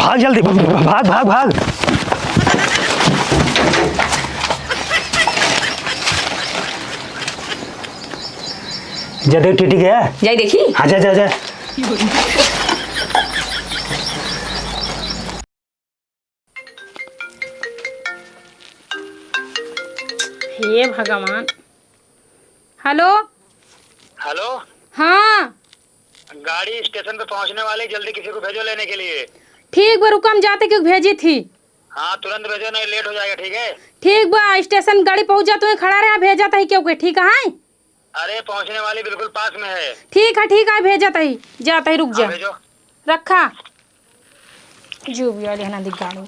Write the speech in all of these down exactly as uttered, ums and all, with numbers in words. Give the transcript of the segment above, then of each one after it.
भाग जल्दी, भाग, भाग, भाग, भाग। जा देख, टीटी गया। जाई देखी। हाँ, जा, जा, जा। हे भगवान। हेलो। हेलो। हाँ। गाड़ी स्टेशन पे पहुंचने वाली, जल्दी किसी को भेजो लेने के लिए। ठीक बा, रुका, हम जाते क्यों भेजी थी। हाँ, तुरंत भेजो, नहीं लेट हो जाएगा, ठीक है? ठीक बा, स्टेशन गाड़ी पहुंच जा, तुम्हें खड़ा रहा, भेजा था क्यों के, ठीक है? अरे, पहुंचने वाली बिल्कुल पास में है। ठीक है, ठीक है, भेजत हई, जात हई, रुक जा। हाँ, भेजो। रखा। जो भी वाले है नदी गाड़ू।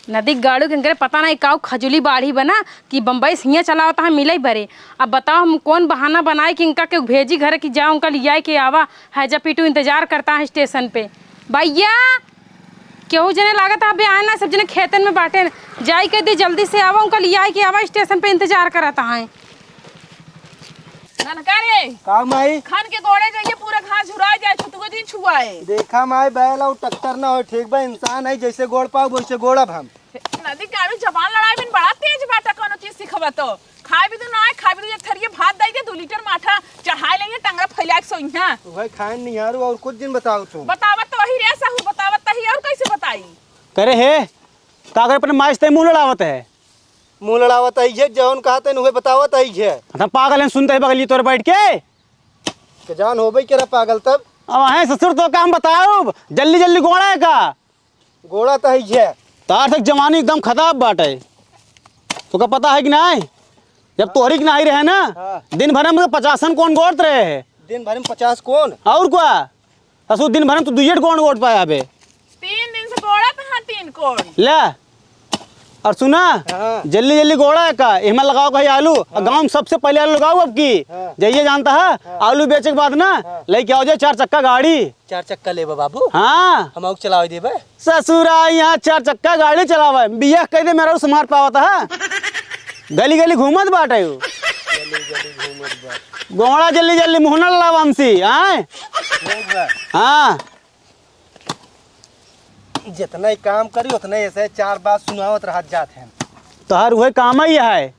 नदी गाड़ू के इनकरे पता नहीं काऊ खजुली बाढ़ी बना कि बम्बई से हियाँ चलावत है मिले बरे। अब बताओ हम कौन बहाना बनाए कि इनका के भेजी घर कि जा उनका लियाए के आवा। हैजा पीटू इंतजार करता है स्टेशन पे। भैया, केहू जने लागत अबे आए ना, सब जने खेतन में बाटे। जाई के दी, जल्दी से आवा, उनका लियाई के आवा, स्टेशन पे इंतजार करत हैं। ननका रे, का माई? खन के गोड़े जाइए, पूरा घास झुरा जाए, छुतुको दिन छुआए। देखा माई, बैल और ट्रैक्टर ना हो, ठीक बा, इंसान है, जैसे गोड़ पाओ वैसे गोड़ब हम। नदी गाड़ू जबान लड़ाई बिन बड़ा तेज बाटा, कोनो चीज सिखबा तो। खाए भी दो ना आए, खाए भी दो, एक थरिये भात दे दे, दो लीटर माठा चढ़ाए लेंगे, टंगरा फैला के सोइहा। वही खाए निहारू और कुछ दिन बताओ तू। बतावत तो वही रे साहू, बतावत तो ही, और कैसे बताई? करे हे, का करे अपने माई से मुंह लड़ावत है? मुंह लड़ावत है ये, जौन कहते हैं, उहे बतावत है ये। अच्छा, पागल हैं, सुनते हैं बगली तोर बैठ के। के जान होबे के रहा पागल तब। अब आहे ससुर तो काम बताओ, जल्दी जल्दी गोड़ा है का? गोड़ा त हइहे। तार तक जवानी एकदम खराब बाटे। तोका पता है कि नाहीं? जब तोहरी के नाहीं रहे ना, हाँ। दिन भर में पचासन कौन गोड़त रहे है। दिन भर में पचास कौन? और का? ससुर दिन भर में तू दुइये कौन गोड़ पाया बे। तीन दिन से गोड़त हाँ, तीन कौन। ले। और सुना, हाँ। जल्दी जल्दी गोड़ा है का? एहमा लगाओ कहीं आलू। और हाँ। गाँव में सबसे पहले आलू लगाओ अब की। हाँ। जाइए जानता है, हाँ। आलू बेचे के बाद ना, हाँ। लेके आओ जाए चार चक्का गाड़ी। चार चक्का लेबा बाबू? हाँ। हम आउक चलावे देबे। ससुरा यहाँ चार चक्का गाड़ी चलावे, बियाह कइ दे मेहरारू सम्हार पावत है। गली गली घूमत बाटे उ। गली गली घूमत बा। गोड़ा जल्दी जल्दी मुँह न लड़ावा हमसे, आए? ठीक बा। हाँ। जितना ही काम करी उतना ही ऐसे चार बात सुनावत रहत जात हैं। तोहार उहे काम ही है।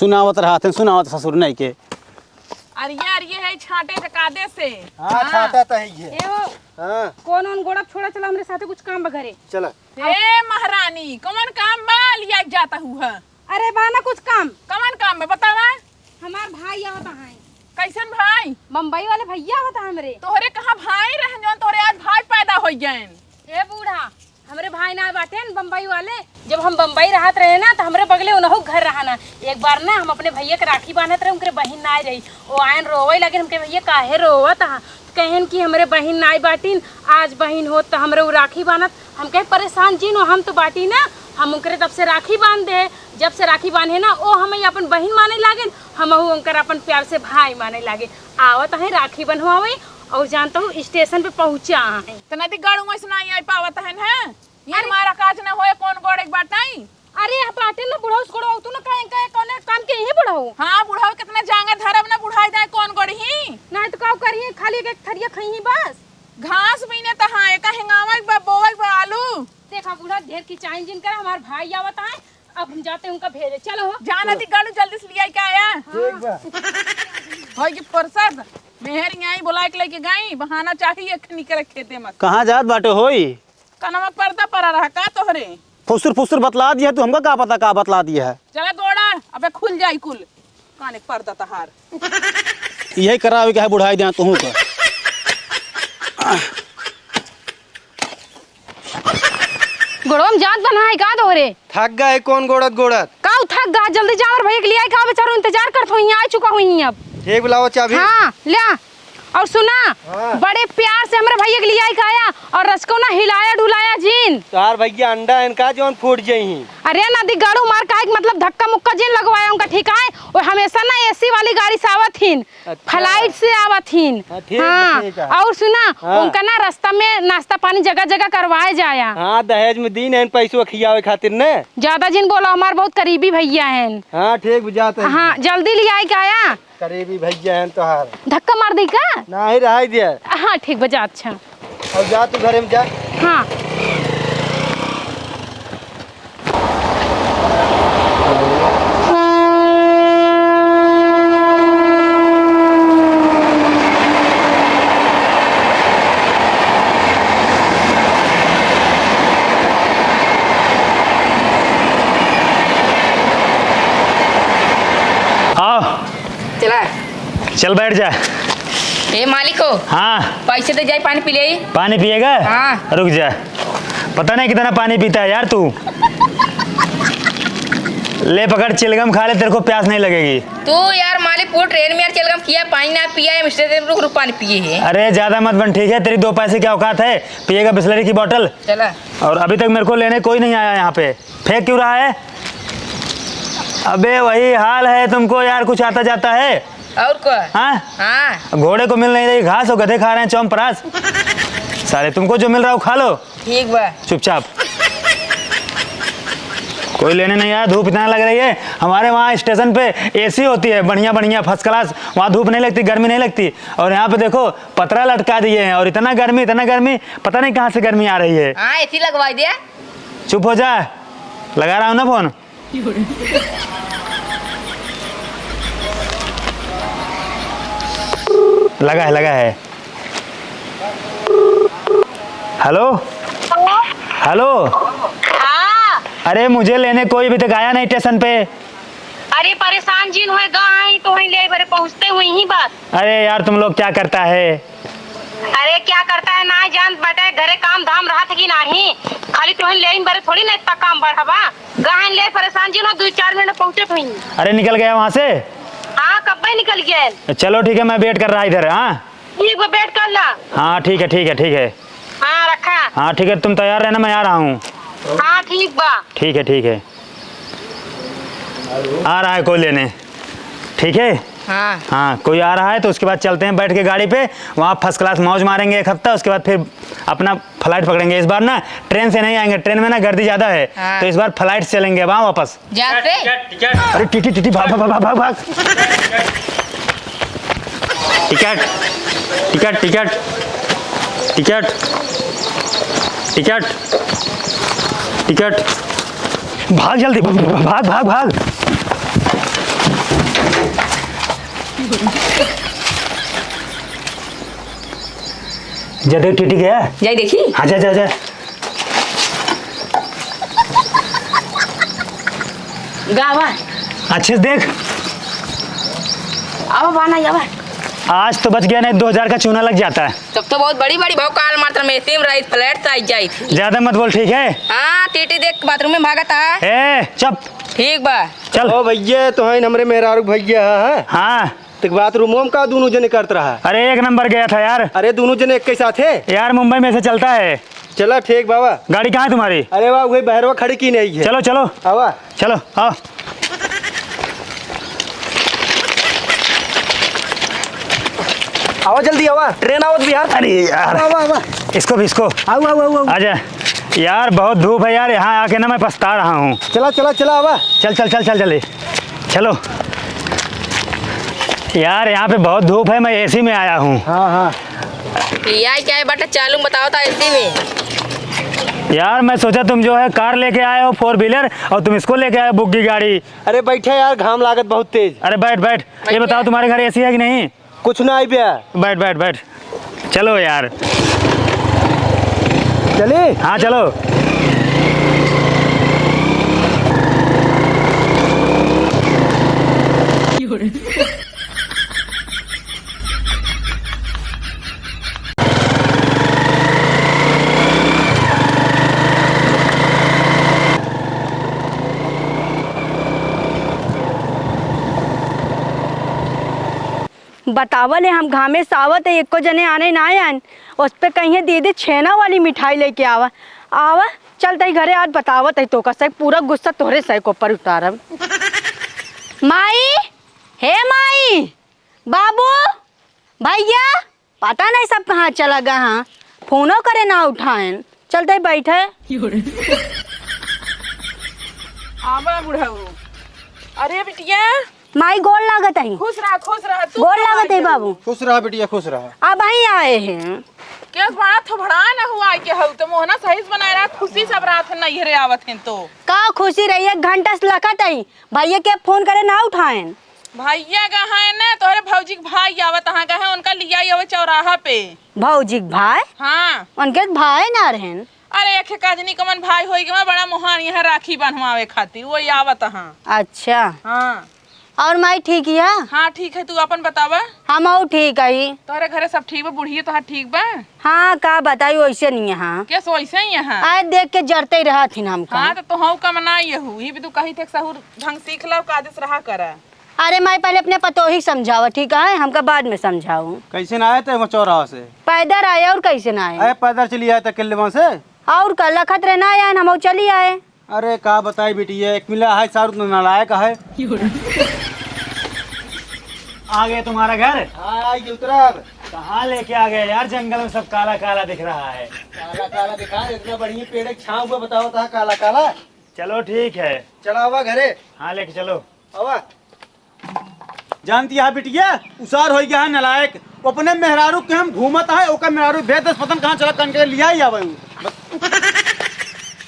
सुनावत रहत हैं, सुनावत ससुर नहीं के। अरे, अरे, है छांटे के कादे से। हाँ, हाँ। छांटा तो है ये। ए हो, हाँ। कौन उन गोड़ा छोड़ा, चला हमरे साथे कुछ काम बा घरे। चला। ए महारानी, कौन काम बा लिया जाता हुआ? अरे बा ना कुछ काम। कौन काम बा बतावा? हमार भाई आवत हैं। कैसन भाई? बम्बई वाले भैया आवत हैं हमरे। तोहरे कहाँ भाई रहन जौन तोहरे आज भाई पैदा होइ गएन? ए बूढ़ा, हमरे भाई ना बाटेन बम्बई वाले। जब हम बम्बई रहत रहे ना, त हमरे बगले उनहु घर रहा ना। एक बार ना हम अपने भैया के राखी बांधत रहे, उनकरे बहिन ना रही। ओ आयन रोवे लगे, हमके भैया काहे रोवत हा? कहेन कि हमरे बहिन नाई बाटिन, आज बहिन होत त हमरे उ राखी बांधत। हम कहे परेशान जिन हो, हम तो बाटी ना, हम उनकरे तब से राखी बांध दे। जब से राखी बांधे ना, ओ हमें अपन बहिन माने लागेन, हमहू उनकर अपन प्यार से भाई माने लागे। आवत हैं राखी बंधवावे और जानता हूँ स्टेशन पे पहुँचा हैं। त नदी गाड़ू में से नाई आई पावत हैं, हैं? ये अरे हमारा काज ना होए, कौन गोड़े के बात नाई? अरे, यह बाटे ना बुढ़ऊ से गोड़वा, तू ना कहे, कहे कौने काम के यही बुढ़ऊ? हाँ, बुढ़ऊ कितना जांगे धरब ना बुढ़ाई जाए, कौन गोड़ी ही? नहीं तो काऊ करिए, खाली एक, एक थरिया खइही बस। घास बीने त हाँ, एका हेंगावे के बा, बोवे के बा आलू। देखा बूढ़ा, ढेर किचाइन जिन करा, हमार भाई आवत हैं, अब हम जाते हैं उनका भेजे। चलो हो। जाना चलो। दी गाड़ू जल्दी से लिया के आया। ठीक बा। होई की फुर्सत, मेहर यहीं बुला के लेके गई, बहाना चाहिए एक निकले खेते में। कहाँ जात बाटे होई? कनवा पर्दा परा रहा का तोहरे? फुसुर फुसुर बतला दिया तू, हमका का पता का बतला दिया है। चला गोड़ा, अबे खुल जाई कुल। काने पर्दा तहार। यही करावे के है बुढ़ाई दिया तुहू का। गोड़वा में जात बना है का तोहरे? थक गए कौन गोड़त गोड़त। का उ थक गा? जल्दी जा हमरे भैया के लियाई का, बेचारो इंतजार करत होई, आ चुका होई अब। ठीक बुलाओ चाबी। हाँ, ले आ। और सुना, हाँ। बड़े प्यार से हमरे भैया के लियाई का आया और रसको ना हिलाया डुलाया जिन। तोहार भैया अंडा इनका जौन फूट जाई। अरे नदी गाड़ू मार काहे के मतलब धक्का मुक्का जिन लगवाया उनका, ठीक है? वो हमेशा ना एसी वाली गाड़ी से आवत हिन, अच्छा। फ्लाइट से आवत हिन। हाँ, ठीक है, हाँ, ठीक है। और सुना, हाँ। उनका ना रास्ता में नाश्ता पानी जगह जगह करवाए जाया। हाँ, दहेज में दीन है पैसवा खियावे खातिर ने। ज्यादा जिन बोला, हमार बहुत करीबी भैया हैं। हाँ, ठीक बुझात है। हाँ, जल्दी लियाई का आया। करीबी भैया हैं तोहार। धक्का मार दी का? नहीं, रहाई दिया। हाँ, ठीक बजा, अच्छा। अब जा तू घरे में जा। हाँ। आओ। चला। चल बैठ जा। ए मालिक हो। हाँ। पैसे दे जाई, पानी पी ले। पानी पिएगा? हाँ। रुक जा। पता नहीं कितना पानी पीता है यार तू। ले पकड़, चिलगम खा ले, तेरे को प्यास नहीं लगेगी। तू यार मालिक पूरे ट्रेन में यार चिलगम किया, पानी ना पिया है, मिस्टर रुक रुक पानी पिए है। अरे ज्यादा मत बन, ठीक है? तेरी दो पैसे की औकात है, पिएगा बिसलेरी की बोतल। चला। और अभी तक मेरे को लेने कोई नहीं आया यहाँ पे, फेंक क्यों रहा है? अबे वही हाल है तुमको यार, कुछ आता जाता है? और क्या? हाँ? हाँ। घोड़े को मिल नहीं रही घास और गधे खा रहे हैं चौमपरास। साले तुमको जो मिल रहा हो खा लो। ठीक बा। चुपचाप। कोई लेने नहीं आया, धूप इतना लग रही है। हमारे वहाँ स्टेशन पे एसी होती है, बढ़िया बढ़िया फर्स्ट क्लास, वहाँ धूप नहीं लगती, गर्मी नहीं लगती। और यहाँ पे देखो पतरा लटका दिए हैं और इतना गर्मी, इतना गर्मी, पता नहीं कहाँ से गर्मी आ रही है। हाँ, एसी लगवा दे। चुप हो जा, लगा रहा हूँ ना फोन। लगा है, लगा है। हेलो। हेलो। हाँ। अरे मुझे लेने कोई अभी तक आया नहीं स्टेशन पे। अरे परेशान जिन होए गा आई तो वहीं ले बरे पहुँचते हुई ही बात। अरे यार तुम लोग क्या करता है? अरे क्या करता है ना जान बटे घरे काम धाम रहत कि नाही, खाली तोहन लेइन बरे थोड़ी ना इतना काम बढ़ावा। गहन ले परेशान जी ना, दो चार मिनट में पहुँचे तुही। अरे निकल गया वहाँ से? हाँ, कब्बे निकल गया। चलो ठीक है, मैं वेट कर रहा इधर। हाँ ठीक बा, वेट कर ला। हाँ ठीक है, ठीक है, ठीक है। हाँ रखा। हाँ ठीक है, तुम तैयार रहना, मैं आ रहा हूँ। हाँ ठीक बा। ठीक है, ठीक है। आ रहा है कोई लेने, ठीक है? हाँ। हाँ, कोई आ रहा है तो उसके बाद चलते हैं बैठ के गाड़ी पे, वहाँ फर्स्ट क्लास मौज मारेंगे एक हफ्ता, उसके बाद फिर अपना फ्लाइट पकड़ेंगे। इस बार ना ट्रेन से नहीं आएंगे, ट्रेन में ना गर्दी ज़्यादा है, हाँ। तो इस बार फ्लाइट से चलेंगे वहाँ वापस। जाते? Ticket, ticket. अरे टीटी, टीटी, भाग, भाग, भाग, भाग, भाग। Ticket, ticket, ticket, ticket, ticket, ticket. भाग जल्दी, भाग, भाग, भाग, भाग। जा देख टीटी गया। जाई देखी। हाँ, जा, जा, जा। गावा। अच्छे से देख। आवा बाना, आवा। आज तो बच गया, नहीं दो हजार का चूना लग जाता है। तब तो बहुत बड़ी बड़ी भाव काल मात्र में एसी में रही, फ्लैट से आई जाई थी। ज्यादा मत बोल, ठीक है? हाँ, टीटी देख बाथरूम में भागत है। ए, चुप। ठीक बा। चल। ओ भैया, तो हैं हमरे मेहरारू भैया, हाँ? हाँ। तो बाथरूम में का दोनों जने करत रहा? अरे, एक नंबर गया था यार। अरे, दोनों जने एक के साथ है? यार, मुंबई में से चलता है। चला, ठीक बाबा। गाड़ी कहाँ है तुम्हारी? अरे बा, वही बहरवा खड़ी की नहीं है। चलो, चलो। आवा। चलो, आओ। आवा जल्दी, आवा। ट्रेन आवत बिहार। अरे यार। आवा, आवा। इसको भी, इसको। आओ, आओ, आओ, आओ। आजा। यार, बहुत धूप है यार, यहाँ आके ना मैं पछता रहा हूँ। चला, चला, चला, आवा। चल, चल, चल, चल, चले। चलो। यार, यहाँ पे बहुत धूप है, मैं एसी में आया हूँ। हाँ, हाँ। यार, क्या है बेटा, चालू बताओ था एसी में। यार, मैं सोचा तुम जो है कार लेके आए हो, फोर व्हीलर, और तुम इसको लेके आए हो, बुग्गी गाड़ी। अरे बैठा यार, घाम लागत बहुत तेज। अरे बैठ, बैठ। ये बैठ बताओ, गया। तुम्हारे घर एसी है कि नहीं? कुछ ना आई बे। बैठ, बैठ, बैठ। चलो यार। चली? हाँ, चलो। बतावा ले, हम घामे से आवत है, एको जने आने ना आयन। उस पे कहिए दीदी छेना वाली मिठाई लेके आवा। आवा, चल तई घरे, आज बतावत है तोका से, पूरा गुस्सा तोहरे से ऊपर उतारब। माई, हे माई, बाबू, भैया, पता नहीं सब कहाँ चला गया हाँ, फोनो करे ना उठाएन। चल तई बैठे। आवा बुढ़ऊ। अरे बिटिया, माई गोड़ लागत है। खुश रहा, खुश रहा। तू गोड़ कब लागत है आइल? बाबू। खुश रहा बिटिया, खुश रहा। अबहीं आए हैं। यस, बड़ा थोबड़ा न हुआ के हऊ तो मोहना सही से बनाए रहा, खुशी सब रात है नैहरे आवत हैं तो। का खुशी रही, एक घंटा से लखत आई, भैया के फोन करे ना उठाएन। भैया का है ना, तोहरे भौजी के भाई आवत, अहाँ का है, उनका लिया आवे चौराहा पे। भौजी के भाई? हाँ। उनके भाई ना रहन। अरे, एक काजनी कमन भाई होई के बड़ा मोहान यहाँ राखी बंधवावे खातिर, वो आवत, हाँ। अच्छा। हाँ। और माई ठीक है? हाँ, ठीक है, तू अपन बतावा। हम और ठीक है। तोहरे घरे सब ठीक बा? बुढ़िया तोहार ठीक बा? हाँ, का बताई, वैसे नहीं है। हाँ। कैसे वैसे ही है? हाँ। आए देख के जरते ही रहत हिन हमका। हाँ, तो तोहू कम ना ये हू, ही भी तू कही थे सहूर ढंग सीख लो, कादिस रहा करा। अरे माई, पहले अपने पतोही के समझावा, ठीक है? हमका बाद में समझाऊ। कैसे ना आए थे वहाँ चौराहा से? पैदल आए, और कैसे ना आए? अरे पैदल चली आए थे किले वहाँ से। और का लखत रहे ना आए, हम चली आए। अरे का बताई बिटिया, एक मिला है सारू तो नालायक है। आ गए तुम्हारा घर? हाँ, आ गए उतरा। कहाँ लेके आ गए यार, जंगल में सब काला काला दिख रहा है। काला काला दिखा, इतना बढ़िया पेड़ के छाँव पे बतावा था काला काला। चलो ठीक है। चला आवा घरे। हाँ, लेके चलो। आवा। जानती है बिटिया, उसार हो गया है नालायक। वो अपने मेहरारू के हम घूमत है, ओकर मेहरारू भेज दस पतन कहाँ चला कन के लिया ही आवे।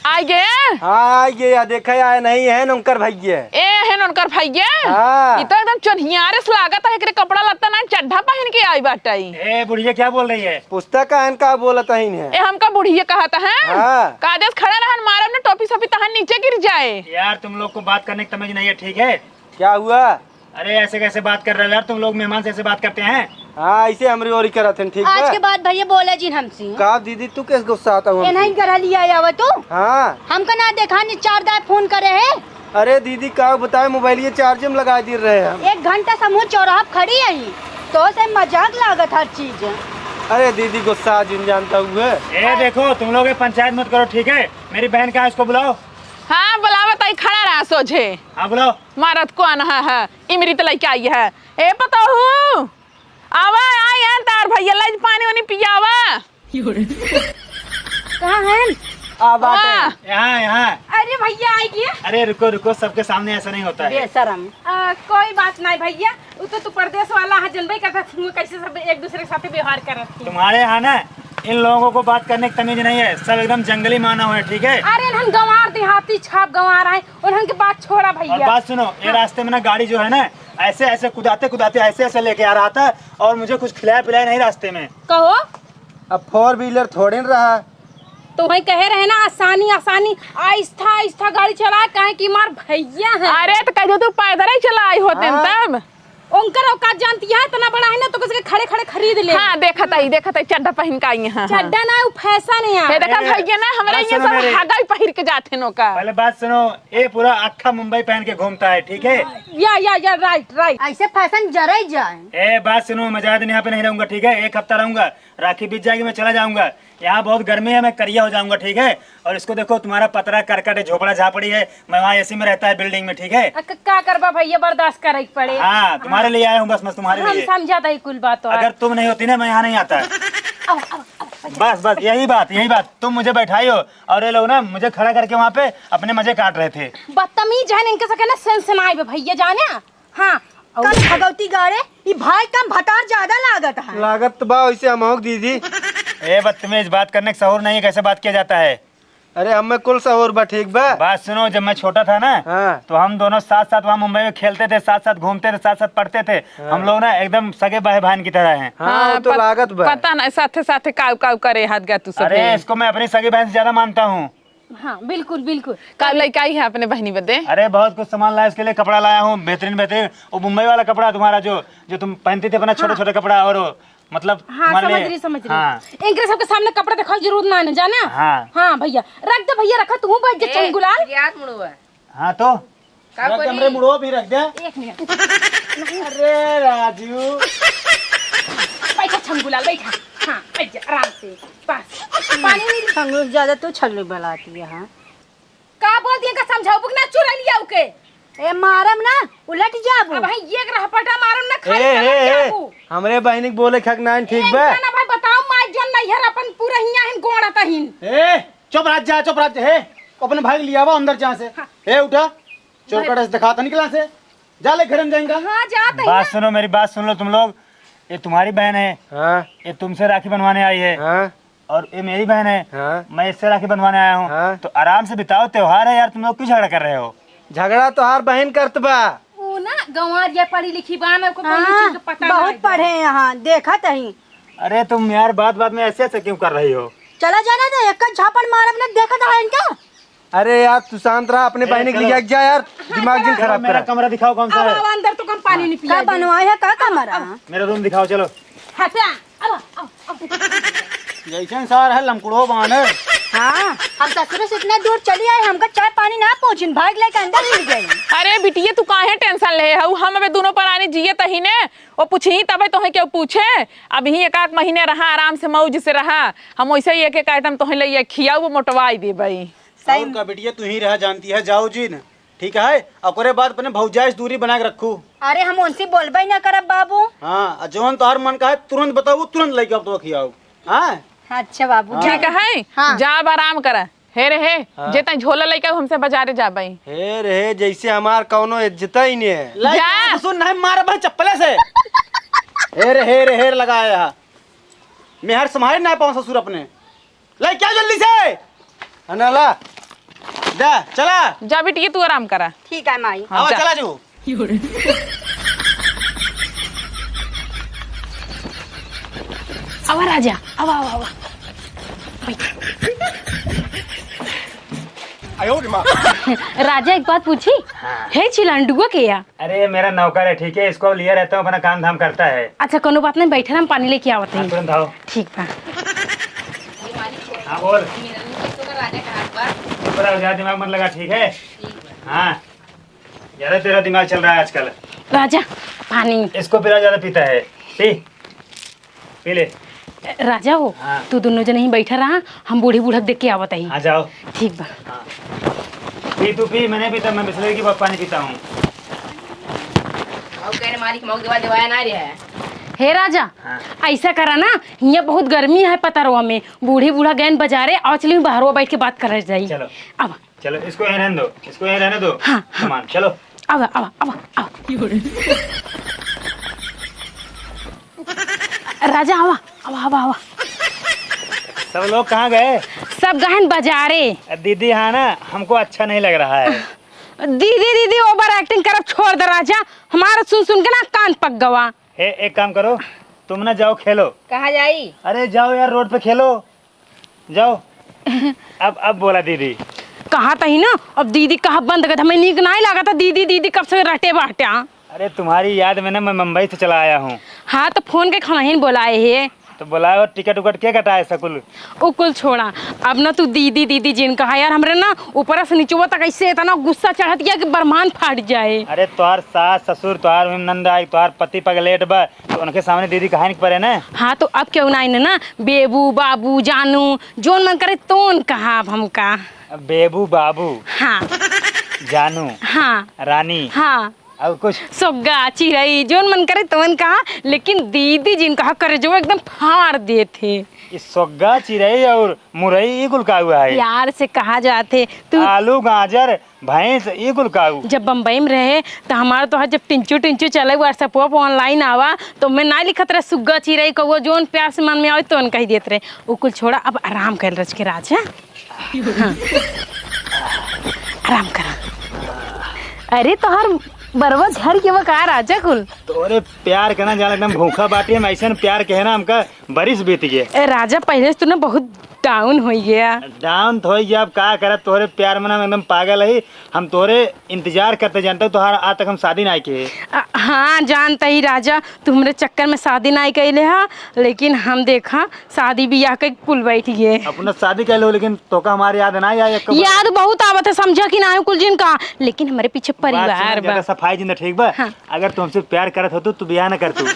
आ गए? हाँ, ये या देखे आए नहीं है नौकर भैया। ए है नौकर भैया? हाँ। ई तो एकदम चोन्हियारे से लागत है, एकरे कपड़ा लत्ता ना चड्ढा पहन के आई बाटे। ए बुढ़िया क्या बोल रही है? पुस्तक कहन का बोलत है इन्हें। ए हमका बुढ़िया कहत है? हाँ। कादेस खड़ा रहन, मारब ना टोपी सोपी तहन नीचे गिर जाए। यार तुम लोग को बात करने की तमीज नहीं है, ठीक है? क्या हुआ? अरे ऐसे कैसे बात कर रहे हो यार, तुम लोग मेहमान से ऐसे बात करते हैं? हाँ, ऐसे हमरी ओरी करत हन, ठीक आज बा? के बाद भैया बोला जिन हमसे। का दीदी, तू कैसे गुस्सा आता हूँ हमसे? इन्हीं घर लिया आवा तू। हाँ। हमका ना देखा, ने चार दाए फोन करे है। अरे दीदी, का बताए, मोबाइल ये चार्ज में लगा दे रहे हम। एक घंटा समूह चौराहा पे खड़ी है, तो से मजाक लागत हर चीज। अरे दीदी, गुस्सा जिन जानता हुए। ए देखो, तुम लोग ये पंचायत मत करो, ठीक है? मेरी बहन कहाँ है, उसको बुलाओ। हाँ, बुलावा, ताई खड़ा रहा सोझे। हाँ, बुलाओ। मारत कौन है, है? इमरी त लइके आई है। ए पतोहू, आवा, आई हैं तार भैया, लइज पानी वानी पियावा। कहाँ हैं? आ, बाटे। वाह। यहाँ, यहाँ। अरे भैया, आई गया। अरे रुको, रुको, सबके सामने ऐसा नहीं होता है। बेशरम। आ, कोई बात नहीं भैया, उ तो तू परदेस वाला है, जनबे करता थी, वो कैसे सब एक दूसरे के साथ व्यवहार करत थी। तुम्हारे यहाँ ना इन लोगों को बात करने की तमीज नहीं है, सब एकदम जंगली मानव है, ठीक है? अरे इन्हन गंवार देहाती छाप गंवार है, उन्हन के बात छोड़ा भैया। और बात सुनो, ये हाँ। रास्ते में ना गाड़ी जो है ना, ऐसे ऐसे कुदाते कुदाते ऐसे ऐसे लेके आ रहा था, और मुझे कुछ खिलाया पिलाया नहीं रास्ते में। कहो। अब फोर व्हीलर थोड़े न रहा। तो वही कहे रहे ना, आसानी आसानी, आहिस्ता आहिस्ता गाड़ी चला, काहे कि मार भैया है। अरे तो कह दो तू पैदल ही चला आई होते हाँ। तब। उनकर औकात जानती है, इतना बड़ा है ना, तो किसी के खड़े खड़े खरीद ले। हाँ, देखत आई, देखत आई, चड्ढा पहन के आई हैं, हाँ। चड्ढा ना, वो फैशन है यार। ये देखा ए, भैया ना, हमरे बात ये सुनो सब मेरी। हगाई पहिर के जाते हैं नौका। पहले बात सुनो, ये पूरा अक्खा मुंबई पहन के घूमता है, ठीक है? या, या, या, राइट, राइट। ऐसे फैशन जरा ही जाए। ए, बात सुनो, मैं ज्यादा दिन यहाँ पे नहीं रहूंगा, ठीक है? एक हफ्ता रहूंगा, राखी बीत जाएगी, मैं चला जाऊंगा। यहाँ बहुत गर्मी है, मैं करिया हो जाऊंगा, ठीक है? और इसको देखो, तुम्हारा पतरा करकट है, झोपड़ा झापड़ी है, मैं वहाँ एसी में रहता है बिल्डिंग में, ठीक है? अ, क-, का करबा भैया, बर्दाश्त करे के पड़े। हाँ, तुम्हारे लिए आया हूँ बस, बस तुम्हारे हम लिए। समझा था ये कुल बात तो अगर आज। तुम नहीं होती ना, मैं यहाँ नहीं आता। अब, अब, अब, अब। बस, बस, यही बात, यही बात। तुम मुझे बैठाई हो और ये लोग ना मुझे खड़ा करके वहाँ पे अपने मजे काट रहे थे। बदतमीज है, इनके सके ना सेंस ना आए भैया, जाने? हाँ, और कल भगवती गाड़े, ई भाई कम भतार ज्यादा लागत है। लागत तो बा वैसे हमहू के दीदी। ए बदतमीज, बात करने का सहूर नहीं है, कैसे बात किया जाता है? अरे हमें कुल सहूर बा, ठीक बा? बात सुनो, जब मैं छोटा था ना, हाँ। तो हम दोनों साथ साथ वहाँ मुंबई में खेलते थे, साथ साथ घूमते थे, साथ साथ पढ़ते थे। हाँ। हम लोग ना एकदम सगे भाई बहन की तरह हैं। हाँ, हाँ, वो तो पत-, लागत बा। पता नहीं साथे साथे काउ काउ करे हाथ गा तू सब अरे, है। इसको मैं अपनी सगी बहन से ज्यादा मानता हूँ। हाँ, बिल्कुल, बिल्कुल। का लेके आई है अपने बहनी बदे? अरे, बहुत कुछ सामान लाया इसके लिए, कपड़ा लाया हूँ, बेहतरीन, बेहतरीन। वो मुंबई वाला कपड़ा तुम्हारा, जो, जो तुम पहनती थी अपना छोटा, हाँ। छोटा कपड़ा, और वो, मतलब, हाँ, तुम्हारे समझ लिए, रही, समझ रही। हाँ। इनके सबके सामने कपड़ा दिखाओ, जरूर ना, ना जाना। हाँ। हाँ, भैया, रख दे, भैया, रखा, तू बैठ जा, ए, चंगुलाल। याद मुड़वा। हाँ, तो? का रख दे, करी? हमरे मुड़वा भी रख दे। एक मिनट। अरे, राजू। बैठा, चंगुलाल, बैठा। हाँ, बैठ जा, आराम से। बस। पानी नहीं। संगीत ज्यादा तू छल्लू बलाती है, हाँ? का बोल दिए का समझाऊ बुक ना चुरा लिया उके। ए मारम ना, उलट जाबू। अब भाई ये एक रहपटा मारम ना खाली ए, कलम ए, ए, जाबू। हमरे बहिनी के बोले खक नाइन ठीक ए, बा? इनका ना भाई बताओ माई जोन नैहर अपन पूरा हिया हिन गोड़ा तहिन। ए, चुप रह जा, चुप रह जा, हे। अपने भाई के लियावा अंदर जहाँ से। हाँ। ए, उठा। चोरकट से दिखाता निकला से। जा ले घर में जाएंगा। हाँ, जाता ही बात ना। सुनो, मेरी बात सुन लो तुम लोग। ये तुम्हारी बहन है, हाँ। ये तुमसे राखी बनवाने आई है। हाँ। और ये मेरी बहन है, हाँ। मैं इससे राखी बनवाने आया हूँ। हाँ। तो आराम से बिताओ, त्योहार है यार, तुम लोग क्यों झगड़ा कर रहे हो? झगड़ा तोहार बहिन करत बा। ऊ ना गंवार या पढ़ी लिखी बा ना, ओको कौनो हाँ, चीज के पता बहुत ना है। पढ़े हैं यहाँ, देखत हई। अरे तुम यार, बात बात में ऐसे ऐसे क्यों कर रही हो? चला जाना तो एक झापड़ मारब ना, देखत है इनका। अरे यार, तू शांत रहा, अपने ए, बहिनी के चलो। लिया जा यार, दिमाग जिन खराब मेरा करा। कमरा दिखाओ, कौन सा अब, है? अब अंदर तो कम पानी नहीं पिया का दे। बनवाए है का कमरा? अब, अब। मेरा रूम दिखाओ, चलो। हटा, अब, अब, अब। जैसन सार है, लमकुड़ो बानर। हाँ, हम ससुर से इतना दूर चली आए, हमका चाय पानी ना पूछिन, भाग लेके अंदर गिर गई। अरे बिटिया, तू काहे tension ले हऊ? हम अबे दोनों परानी जिए तही ने, वो पूछी तबे तोहे केहू पूछे। अब ही एक आध महीने रहा, आराम से मौज से रहा। हम वैसे ही एक एक item तोहे लइया खियाऊ, वो मोटवाई देबई। सही और का बिटिया, तू ही रहा जानती है, जाओ जिन, ठीक है? ओकरे बाद अपने भौजाई से दूरी बना के रखू। अरे हम उनसे बोलबे ही ना करब बाबू। हाँ, आ जौन तोहार मन का है तुरंत बताऊ, तुरंत लइके अब तो खियाऊ। हाँ? अच्छा बाबू, हाँ। ठीक है, हाँ। जा अब आराम कर। हे रे हे, हाँ। जे तई झोला लइके हमसे बाजारे जाबई। हे रे हे, जैसे हमार कौनो इज्जत ही नहीं है। लइके जा। सुन नहीं मार भाई चप्पले से। हे रे हे रे हे रे लगाया है। मेहर संभाल ना पाऊँ ससुर अपने। लइके आओ जल्दी से। अनला। जा, चला। जा बिटिया, तू आराम करा। ठीक है माई। हाँ, आवा, जा। चला जो। आवा राजा, आवा, आवा, आवा। बैठ। राजा, एक बात पूछी? हाँ। हे चिलांडुआ के या? अरे, ये मेरा नौकर है, ठीक है? इसको लिया रहता हूँ, अपना काम धाम करता है। अच्छा, कोनो बात नहीं, बैठे, हम पानी लेके आवत हाँ, हैं। तुरंत आओ। ठीक बा। हाँ, बोल। ऊपर आओ, ज्यादा दिमाग मत लगा, ठीक है? हाँ, ज्यादा तेरा दिमाग चल रहा है आजकल। राजा, पानी। इसको पिला, ज्यादा पीता है। पी। पी ले। राजा हो, हाँ। तू दोनों जने ही बैठा रहा, हम बूढ़ी बूढ़ा के देख के आवत ही। हाँ, जाओ। ठीक बा। हाँ। पी तू पी, मैंने पीता, मैं बिसलेरी की ब-, पानी पीता हूँ। अब कहने मालिक मऊ देवा देवाया ना रे है। हे राजा, हाँ। ऐसा करा ना, हियाँ बहुत गर्मी है पतरवा में, बूढ़ी बूढ़ा गैन बाजारे, आओ चली बहरवा बैठ के बात कर जाई। चलो। अब चलो, इसको यहीं रहने दो, इसको यहीं रहने दो। हाँ, हाँ। सामान, चलो। आवा, आवा, आवा, आवा। राजा, आवा, आवा, आवा, आवा। सब लोग कहाँ गए? सब गहन बाजारे। दीदी, हाँ ना, हमको अच्छा नहीं लग रहा है। दीदी, दीदी, over acting करब छोड़ दे राजा, हमारा सुन सुन के ना कान पक गवा। ए, एक काम करो, तुम ना जाओ खेलो। कहाँ जाई? अरे जाओ यार, रोड पे खेलो, जाओ। अब, अब बोला दीदी। कहा तही ना, अब दीदी कहा बंद कर, हमें नीक नाहीं लागत है, दीदी, दीदी कब से रटे बाटे। अरे तुम्हारी याद में ना मैं मुंबई से चला आया हूँ। हाँ, तो फोन के खनहिन बोलाए है। तो बोलाए और टिकट उकट के कटाए सकुल? उ कुल छोड़ा, अब ना तू दीदी, दीदी जिन कहा यार, हमरे ना ऊपर से नीचवा तक ऐसे इतना गुस्सा चढ़त गया कि बरमान फाट जाए। अरे तोहार सास, ससुर, तोहार नंद आई, तोहार पति पगलेट बा, तो उनके सामने दीदी कहा नहीं पड़े ना। हाँ, तो अब क्यों ना इन्हें ना बेबू, बाबू, जानू, जोन मन करे तोन कहा अब हमका। अब बेबू, बाबू। हाँ। जानू। हाँ। रानी। हाँ। और कुछ? सोग्गा, चिरई, जोन मन करे तोन कहा, लेकिन दीदी जिन कहा करे जो एकदम फाड़ देत है। ये सोग्गा, चिरई और मुरई, ये कुल का हुआ है? प्यार से कहा जात है। तू आलू, गाजर, भैंस, ये कुल काऊ? जब बम्बई में रहे, तो हमारा तो जब टिंचू टिंचू चले, WhatsApp पे online आवा, तो मैं ना लिखत रहे सुग्गा, चिरई, कौआ, जोन प्यार से मन में आवे, तोन कह देत रहे। उ कुल छोड़ा, अब आराम कर रच के राज, हाँ? हाँ। आराम करा। अरे, तोहर बरवा झर के वो का राजा कुल? तोरे प्यार के ना जान, एकदम भूखा बाटी, हम ऐसे प्यार के है ना, हमका बरिस बीत गए। ए राजा, पहले से तू ना बहुत down होइ गया। Down तो होइ गया, अब का करब, तोहरे प्यार में ना हम एकदम पागल ही। हम तोहरे इंतजार करते, जानते हो, तोहार आज तक हम शादी ना किए। अ, हाँ, जानते ही राजा, तू हमरे चक्कर में शादी ना कैले हा, लेकिन हम देखा शादी बियाह के कुल बैठ गए। अपना शादी कर लो, लेकिन तोका हमारी याद ना आई, एक याद बहुत आवत है, समझा कि ना कुल जिन का, लेकिन हमरे पीछे बात सुनो, परिवार बा। ज्यादा सफाई जिंदा, ठीक बा? हाँ। अगर तू हमसे प्यार करत हो तो तू बियाह ना कर तू।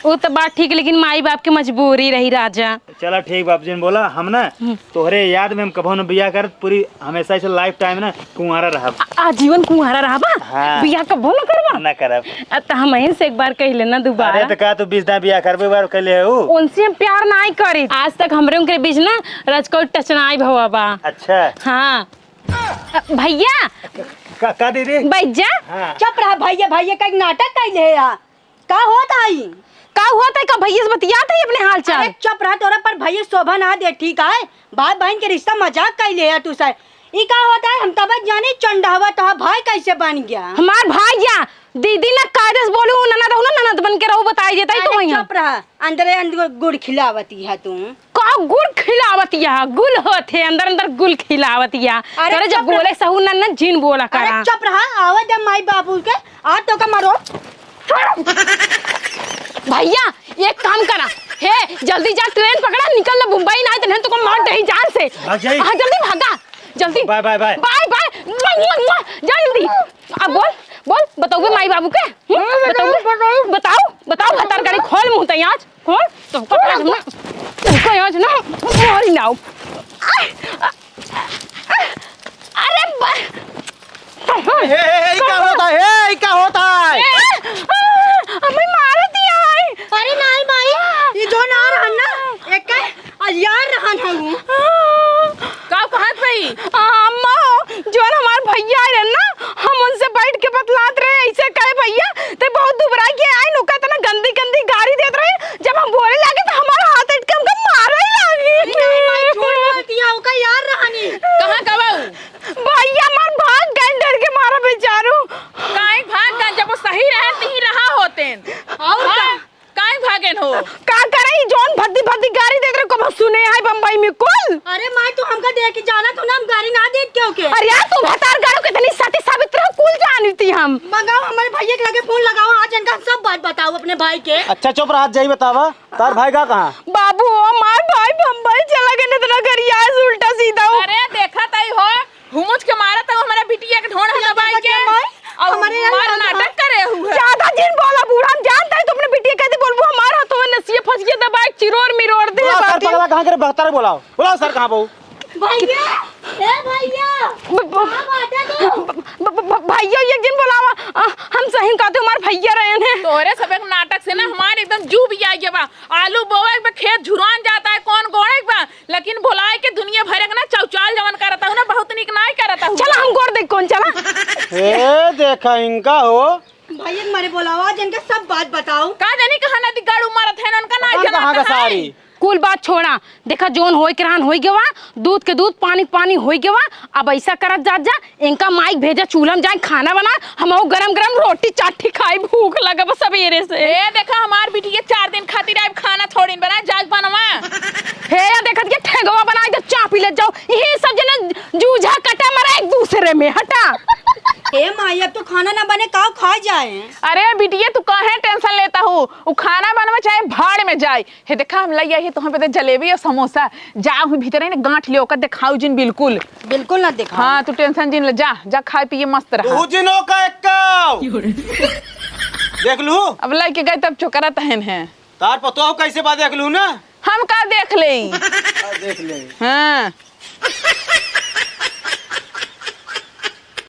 वो तो बात ठीक, लेकिन माई बाप के मजबूरी रही राजा। चला ठीक बाप जी ने बोला, हम ना हम्म। तोहरे याद में हम कभो न बियाह करब, पूरी हमेशा ऐसे lifetime ना कुंवारा रहब। आ-, आजीवन कुंवारा रहबा? हाँ। बियाह कभो न करबा? ना करब। आ, त हमहिन से एक बार कह लेना दोबारा। अरे त का तू बीस दाई बियाह करबे, एक बार कह ले हऊ? उनसे हम प्यार नाहीं करी। आज तक हमरे उनके बीच ना रजकौ टचनाई भवा बा। अच्छा। हाँ। अ, भैया। का, का दीदी? बैठ जा। हाँ। चुप रहा भैया, भैया का एक नाटक कैले है यार। का होत आई? का हुआ था? का भैया से बतियात है अपने हाल चाल? अरे चुप रह, तोरा पर भैया शोभा ना दे, ठीक है? भाई बहन के रिश्ता मजाक कइ ले है तू सर। ई का होता है? हम तब जानी चंडावा तो भाई कैसे बन गया। हमार भाई या दीदी ना कायदे से बोलू, ननद हो ना, ननद बन के रहू, बताई देता ही तो अरे वहीं। चुप रह, अंदरे अंदर गुड़ खिलावती है तू। का गुड़ खिलावत या? गुल होत है, अंदर अंदर गुल खिलावत या। अरे तोरे जब चुप रह। बोले सहू ना, ना जिन बोला अरे करा। चुप रहा, आवे दे माई बाबू के, आ तो का मारो। भैया, एक काम करा, हे जल्दी जा, ट्रेन पकड़ा, निकल ले मुंबई, ना तो नहीं तो को मार दही जान से। भाग जाई। हाँ, जल्दी भागा, जल्दी। Bye, bye, bye. Bye, bye, मुआ, मुआ, मुआ, जा जल्दी। अब बोल, बोल, बताओ माई बाबू के? हम्म? हाँ, बताओ, बताओ, बताओ। बताओ, बताओ, भतार गाड़ी खोल मुंह तई आज। कौन? तुमको आज ना, तुमको आज ना, मारी ना। अरे बा- हे, हे, हे, ई का होता है? हे, ई का होता है? ए, आ, हमें मार दिया है। अरे नाई माई, ई जो ना रहन ना, एक का यार रहन है वो। का कहत भाई? आ, अम्मा हो, जोन हमार भैया आए रहन ना, हम उनसे बैठ के बतलात रहे, ऐसे कहे, "भैया, ते बहुत दुबरा के आए, नोका इतना गंदी गंदी गारी देत रहे।" जब हम बोले लागे तो हमारा हाथ इटके हमका मारे लागी। नहीं, नहीं, झूठ बोलती है, ओका यार रहनी। कहाँ का बाऊ? भैया हमार भाग गए डर के मारा बेचारू। काहे भाग गए? जब वो सही रहे, तही रहा होते। और हाँ। का? काहे भागेन हो? का करे, ई जौन भद्दी भद्दी गारी देत रहे, कबो सुने है बम्बई में कुल? अरे माई, तू हमका देख के जाना तो ना, हम गारी ना देत केहू के। अरे यार, तू भतार गाड़ो कितनी सती साबित रहो, कुल जानी थी हम। मंगाओ, हमारे भैया के लगे फोन लगाओ, आज इनका हम सब बात बताओ अपने भाई के। अच्छा चुप रहा, जाई बतावा, तार भाई का कहाँ? बाबू, हमार भाई बम्बई चला गए, इतना गरिया है, उल्टा सीधा हो। अरे देखा तई हो, हुमुच के मारत हूँ हमारे बिटिया के ढोंढ दबाई के। माई, और हमारे यहाँ मार नाटक करे हुए। ज्यादा जिन बोला बूढ़ा, हम जानता है तू अपने बिटिया कैसे बोलबू, हमार हाथों में नसिया फंसिया दबाए चिरोर मिरोर दे बुलाओ सर, बाकी। पगला कहाँ करे बहतर बुलाओ, बुलाओ सर कहाँ बहू? भैया, ए भैया, ब-, ब-, कहाँ बाटे तू? ब-, ब-, ब-, भैया एक जिन बोलावा, अ, हम सही कहते हमार भैया रहे हैं। तोरे सब एक नाटक से ना हमारे एकदम जू भी आ गया बा। आलू बोवे के बा, खेत झुरान जाता है, कौन गोड़े के बा? लेकिन भुलाए के दुनिया भर के ना चौचाल जवन करता हूँ ना, बहुत निक नाई करता हूँ। चला, हम गोर देख कौन चला। ए, देखा इनका हो। भाई, एक मारे बोलाओ, आज इनका सब बात बताओ। का जानी कहाँ नदी गाड़ू मारत है, उनका ना पता न जना कहाँ का कहाँ है। सारी। कुल बात छोड़ा, देखा, जोन होए के रहन होई गवा, दूध के दूध, पानी के पानी होई गवा। अब ऐसा करत जात जा, इनका माइक भेजा, चूल्हा में जाए, खाना बना, हम गरम गरम रोटी चाठी खाई, भूख लगा बस सबेरे से। ए, देखा, हमार बिटिया चार दिन खातिर आइब, खाना थोड़ी बनाए, जाए बनवा। हे, या देखत के ठेंगवा बनाए, जब चापी ले जाओ, यही सब जना जूझा कटा मरा एक दूसरे में, हटा। ए माई, अब तो खाना ना बने, का खा जाए? अरे बिटिया, तू काहे टेंशन लेता हूँ? उ खाना बनवा चाहे भाड़ में जाए, हे देखा, हम लइ आई है तोहन बदे जलेबी और समोसा। जा, वहीं भीतर है ना, गांठ लियो, ओकर देखाऊ जिन बिल्कुल। बिल्कुल ना देखाऊ। हाँ, तू टेंशन जिन ले, जा, जा, खाए पिए मस्त रहा। तू जिनो का एक्काऊ। देख लू? अब लइके गए तब चोकरा तहन है। तार पतोह कैसे बा देख लू ना? हम का देख लेई? का देख लेई? हाँ।